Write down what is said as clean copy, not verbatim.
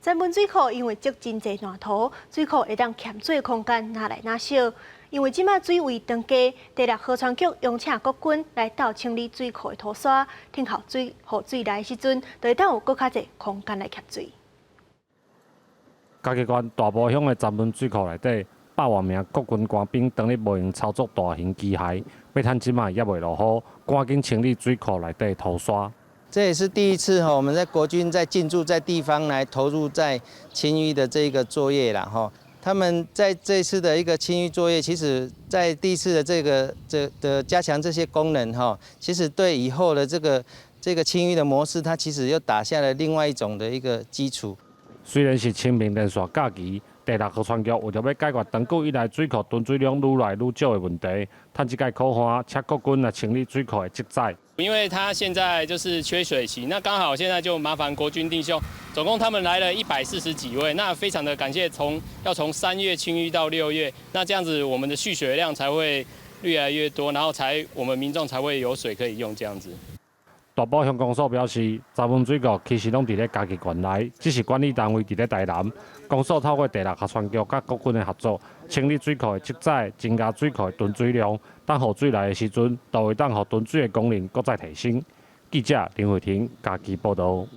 曾文水庫因為積真濟爛土，水庫會當蓄水的空間愈來愈少。因為這馬水位當低，第六河川局邀請國軍來鬥清理水庫的土沙，等候水雨水來的時陣，就會當有閣較濟空間來蓄水。嘉義縣大埔鄉的曾文水庫內底，百外名國軍官兵當咧無閒操作大型機械，欲趁這馬猶未落雨，趕緊清理水庫內底土沙。這也是第一次哈，我們在國軍在進駐在地方來投入在清淤的這個作業啦哈。他們在這次的一個清淤作業，其實在第一次的這個這的加強這些功能哈，其實對以後的這個清淤的模式，它其實又打下了另外一種的一個基礎。雖然是清明連續假期，第六河川局為著欲解決長久以來水庫囤水量愈來愈少的問題，趁這屆苦旱，請國軍來清理水庫的積載。因為他現在就是缺水期，那剛好現在就麻煩國軍弟兄，總共他們來了140幾位，那非常的感謝，要從3月清淤到6月，那這樣子我們的蓄水量才會越來越多，然後才我們民眾才會有水可以用這樣子。大埔鄉公所表示，曾文水庫其實攏佇咧嘉義縣內，只是管理單位佇咧台南。公所透過第六河川局佮國軍的合作，清理水庫的積載，增加水庫的囤水量。等雨水來的時陣，就會當予囤水的功能閣再提升。記者林慧婷嘉義報導。